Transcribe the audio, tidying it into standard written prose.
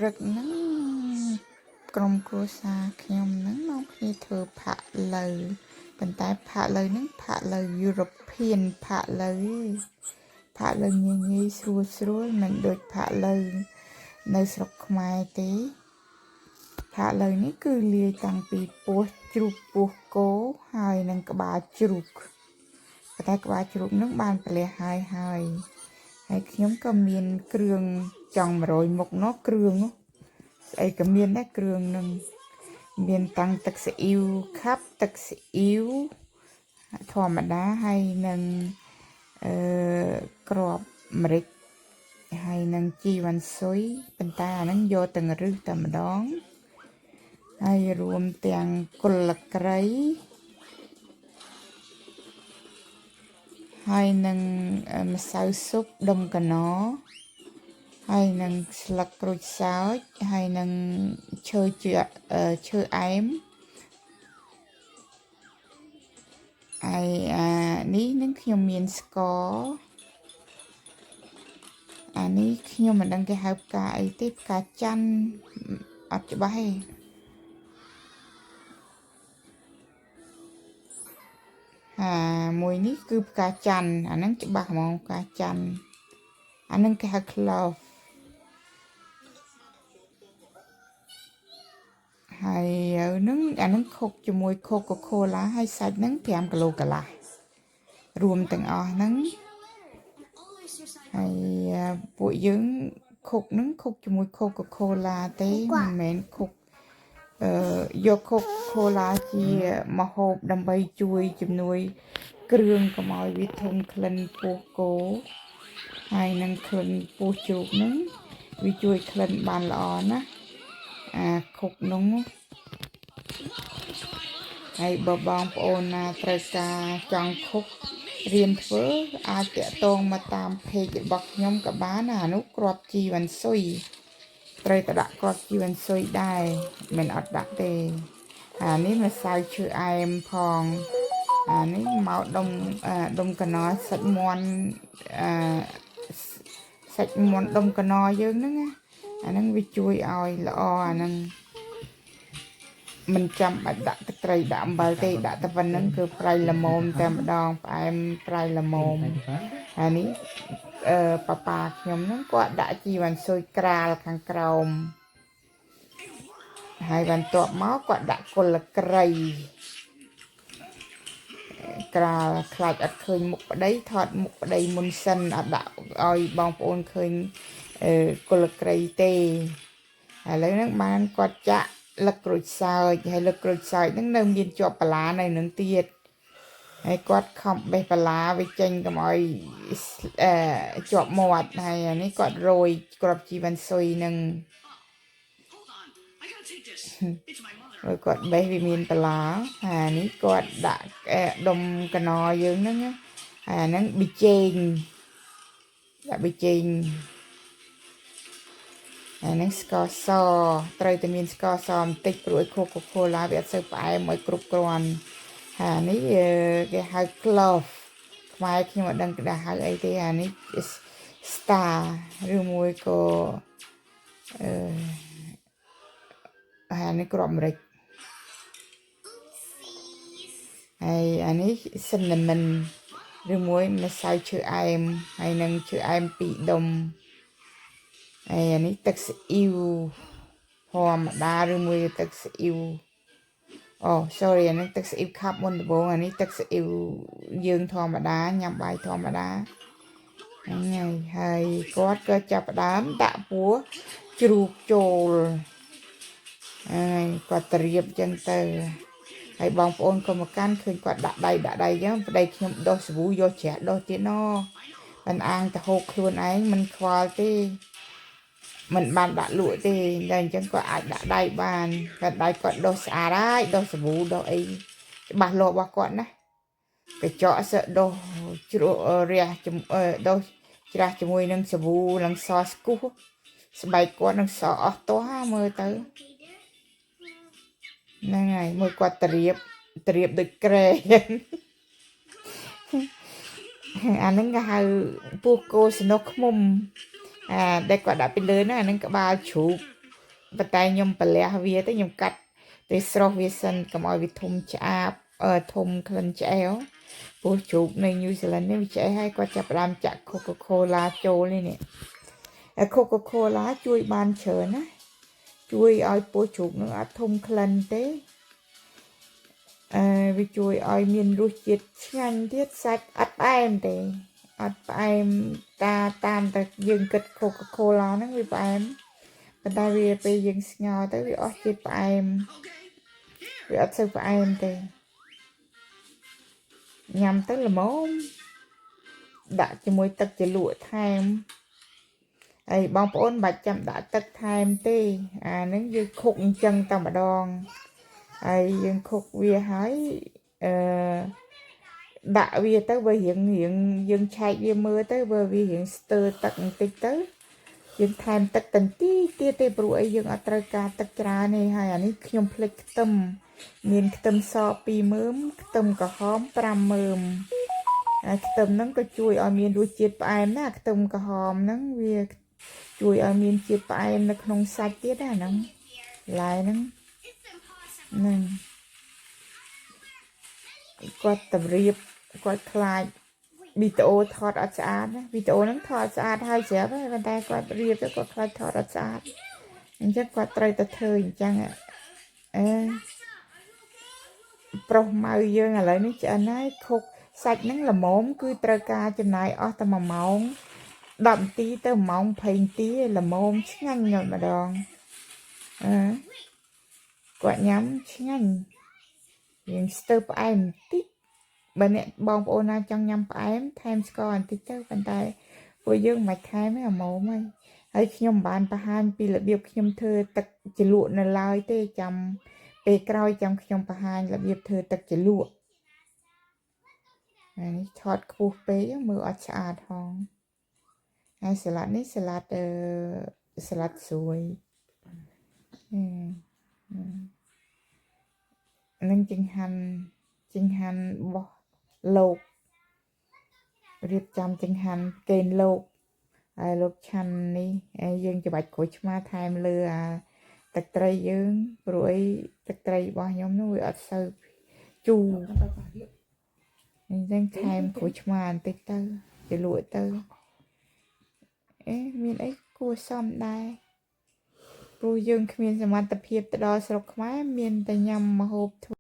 ព្រឹកហ្នឹងក្រុមគ្រួសារខ្ញុំហ្នឹងនាំគ្នាធ្វើផាក់ឡូវប៉ុន្តែផាក់ឡូវហ្នឹងផាក់ឡូវ European ផាក់ឡូវទេផាក់ឡូវងាយងាយស្រួលស្រួលមិនដូចផាក់ឡូវនៅស្រុកខ្មែរទេផាក់ឡូវនេះគឺលាយតាំងពីពោះជ្រូកពោះគោហើយនិងក្បាលជ្រូកប៉ុន្តែក្បាលជ្រូកហ្នឹងបានប្រលះហើយហើយហើយខ្ញុំក៏មានគ្រឿងចង់100មុខនោះគ្រឿងនោះស្អីក៏មានដែរគ្រឿងនឹងមានតាំងទឹកស៊ីអ៊ីវខាប់ទឹកស៊ីអ៊ីវធម្មតាហើយនឹងអឺក្របម្រេចហើយនឹងជីវ៉ាន់ស៊ុយប៉ុន្តែអាហ្នឹងយកទាំងរឹសតែម្ដងហើយរួមទាំងគល់ក្រៃហើយនឹងម្សៅស៊ុបដុំកណោហើយនឹងស្លឹកក្រូចសើចហើយនឹងឈើជាឈើអែមហើយអានេះនឹងខ្ញុំមានស្ករអានេះខ្ញុំមិនដឹងគេហៅផ្កាអីទេផ្កាច័ន្ទអត់ច្បាស់ទេអាមួយនេះគឺផ្កាច័ន្ទអាហ្នឹងច្បាស់ហ្មងផ្កាច័ន្ទអាហ្នឹងគេហៅ clove ហើយនឹងអាហ្នឹងខុកជាមួយ Coca-Cola ហើយសាច់ហ្នឹង5គីឡូកន្លះរួមទាំងអស់ហ្នឹងហើយពួកយើងខុកហ្នឹងខុកជាមួយ Coca-Cola ទេមិនមែនខុកយក Coca-Cola ជាម្ហូបដើម្បីជួយជំនួយគ្រឿងកុំឲ្យវាធំក្លិនពោះគោហើយនឹងក្លិនពោះជ្រូកហ្នឹងវាជួយក្លិនបានល្អណាស់អាខុកនោះហើយបើបងប្អូនណាត្រូវការចង់ខុករៀនធ្វើអាចតាក់ទងមកតាម page របស់ខ្ញុំក៏បានអានោះគ្រាប់ជីវ៉ាន់ស៊ុយត្រូវតែដាក់គ្រាប់ជីវ៉ាន់ស៊ុយដែរមិនអត់ដាក់ទេអានេះម្សៅឈើអែមផងអានេះមកដុំដុំកណោសាច់មាន់អឺសាច់មាន់ដុំកណោយើងហ្នឹងណាអាហ្នឹងវាជួយឲ្យល្អអាហ្នឹងមិនចាំបាច់ដាក់ទឹកត្រីដាក់អំបិលទេដាក់តែប៉ុណ្្នឹងគឺប្រៃល្មមតែម្ដងផ្អែមប្រៃល្មមហើយនេះអឺប៉ាប៉ាខ្ញុំហ្នឹងគាត់ដាក់ជីវ៉ាន់ស៊ុយក្រាលខាងក្រោមហើយបន្ទាប់មកគាត់ដាក់គល់ក្រៃក្រាលខ្លាចអត់ឃើញមុខប្តីថតមុខប្តីមុនសិនអត់ដាក់ឲ្យបងប្អូនឃើញអឺគល់ក្រៃទេឥឡូវហ្នឹងបានគាត់ចាក់លឹកក្រូចសើចហើយលឹកក្រូចសើចហ្នឹងនៅមានជាប់បន្លានៅនឹងទៀតហើយគាត់ខំបេះបន្លាវាចេញកុំឲ្យអឺជាប់មាត់ហើយអានេះគាត់រោយគ្រាប់ជីវ៉ាន់ស៊ុយនឹងហើយគាត់បេះវាមានបន្លាហើយអានេះគាត់ដាក់ដុំកណោយើងហ្នឹងហើយអាហ្នឹងប៊ីចេងដាក់ប៊ីចេងអាហ្នឹងស្ករសត្រូវតែមានស្ករសបន្តិចព្រោះឲ្យ Coca-Cola វាអត់សូវផ្អែមឲ្យគ្រប់គ្រាន់ហើយអានេះគេហៅ clove ខ្មែរខ្ញុំអត់ដឹងគេហៅអីទេអានេះ star ឬមួយក៏អឺអានេះគ្រាប់ម្រេចហើយអានេះ cinnamon ឬមួយម្សៅឈើអែមហើយនឹងឈើអែម2ដុំហើយអានេះទឹកស៊ីអ៊ីវធម្មតាឬមួយទឹកស៊ីអ៊ីវអូ sorry អានេះទឹកស៊ីអ៊ីវខាប់មុនដំបូងអានេះទឹកស៊ីអ៊ីវយើងធម្មតាញ៉ាំបាយធម្មតាហ្នឹងហើយហើយគាត់ក៏ចាប់ផ្ដើមដាក់ពោះជ្រូកចូលហើយគាត់ត្រៀបចឹងទៅហើយបងប្អូនក៏មកកាន់ឃើញគាត់ដាក់ដៃដាក់ដៃចឹងប្តីខ្ញុំដោះសាប៊ូយកច្រាស់ដោះទៀតណបានអាងទៅហូបខ្លួនឯងមិនខ្វល់ទេមិនបានដាក់លក់ទេតែអញ្ចឹងគាត់អាចដាក់ដៃបានតែដៃគាត់ដោះស្អាតហើយដោះសាប៊ូដោះអីច្បាស់លាស់របស់គាត់ណាកញ្ចក់សឹកដោះជ្រក់រះដោះច្រាស់ជាមួយនឹងសាប៊ូនិងសស្គុះស្បែកគាត់នឹងសអស់ទាស់មើលទៅហ្នឹងហើយមួយគាត់ត្រៀបត្រៀបដូចក្រែអាហ្នឹងគេហៅពោះគោសនុកខ្មុំអាដែលគាត់ដាក់ពីលើហ្នឹងអាហ្នឹងក្បាលជ្រូក ប៉ុន្តែខ្ញុំប្រលះវាទៅខ្ញុំកាត់ទៅស្រុះវាសិនកុំឲ្យវាធំឆ្អាបអឺធំក្លិនឆ្អែវព្រោះជ្រូកនៅញូហ្សេឡង់នេះវាឆ្អែហើយគាត់ចាប់ផ្ដើមចាក់ Coca-Cola ចូលនេះនេះហើយ Coca-Cola ជួយបានច្រើនណាជួយឲ្យពោះជ្រូកនឹងអត់ធំក្លិនទេអឺវាជួយឲ្យមានរសជាតិឆ្ងាញ់ទៀតសាច់អត់ផ្អែមទេអត់ផ្អែមតាតាមតែយើងគិត Coca-Cola ហ្នឹងវាផ្អែមប៉ុន្តែវាពេលយើងស្ងោរទៅវាអស់ជាតិផ្អែមវាអត់សូវផ្អែមទេញ៉ាំទៅល្មមដាក់ជាមួយទឹកជ្រលក់ថែមហើយបងប្អូនមិនបាច់ចាំដាក់ទឹកថែមទេអាហ្នឹងយើងខុកអញ្ចឹងតែម្ដងហើយយើងខុកវាហើយអឺដាក់វាទៅបើរៀងរៀងយើងឆែកវាមើលទៅបើវារៀងស្ទើរទឹកបន្តិចទៅយើងថែមទឹកតន្ទីទៀតទេព្រោះអីយើងអត់ត្រូវការទឹកច្រើនទេហើយអានេះខ្ញុំភ្លេចខ្ទឹមមានខ្ទឹមស2មើមខ្ទឹមក្រហម5មើមហើយខ្ទឹមហ្នឹងក៏ជួយឲ្យមានរសជាតិផ្អែមណាខ្ទឹមក្រហមហ្នឹងវាជួយឲ្យមានជាតិផ្អែមនៅក្នុងសាច់ទៀតណាហ្នឹងឡែហ្នឹងហ្នឹងគាត់តរៀបគាត់ខ្លាចវីដេអូថតអត់ស្អាតណាវីដេអូហ្នឹងថតស្អាតហើយស្រាប់ហើយប៉ុន្តែគាត់រៀបទៅគាត់ខ្លាចថតអត់ស្អាតអញ្ចឹងគាត់ត្រូវតែធ្វើអញ្ចឹងអឺប្រុសម៉ៅយើងឥឡូវនេះឆ្អិនហើយខុកសាច់ហ្នឹងល្មមគឺត្រូវការចំណាយអស់តែ1ម៉ោង10នាទីទៅ1ម៉ោង20នាទីល្មមឆ្ងាញ់ញ៉ាំម្ដងអឺគាត់ញ៉ាំឆ្ងាញ់យើងស្ទើរផ្អែមបន្តិចបើអ្នកបងប្អូនណាចង់ញ៉ាំផ្អែមថែមស្ករបន្តិចទៅប៉ុន្តែពួកយើងមិនថែមទេអាម៉មហើយហើយខ្ញុំមិនបានបង្ហាញពីរបៀបខ្ញុំធ្វើទឹកជ្រលក់នៅឡើយទេចាំពេលក្រោយចាំខ្ញុំបង្ហាញរបៀបធ្វើទឹកជ្រលក់ហើយនេះថតខ្ពស់ពេកមើលអត់ស្អាតហងហើយសាឡាត់នេះសាឡាត់អឺសាឡាត់ស្រួយនឹងចង្ហាន់ចង្ហាន់បោះលោករៀបចំចង្ហាន់កេនលោកហើយលោកឆាន់នេះហើយយើងច្បាច់ក្រូចឆ្មាថែមលើអាទឹកត្រីយើងព្រោះអីទឹកត្រីរបស់ខ្ញុំនោះវាអត់សូវជូរអញ្ចឹងថែមក្រូចឆ្មាបន្តិចទៅជ្រលក់ទៅអេមានអីគួរសមដែរព្រោះយើងគ្មានសមត្ថភាពទៅដល់ស្រុកខ្មែរមានតែញ៉ាំម្ហូបធ្វើ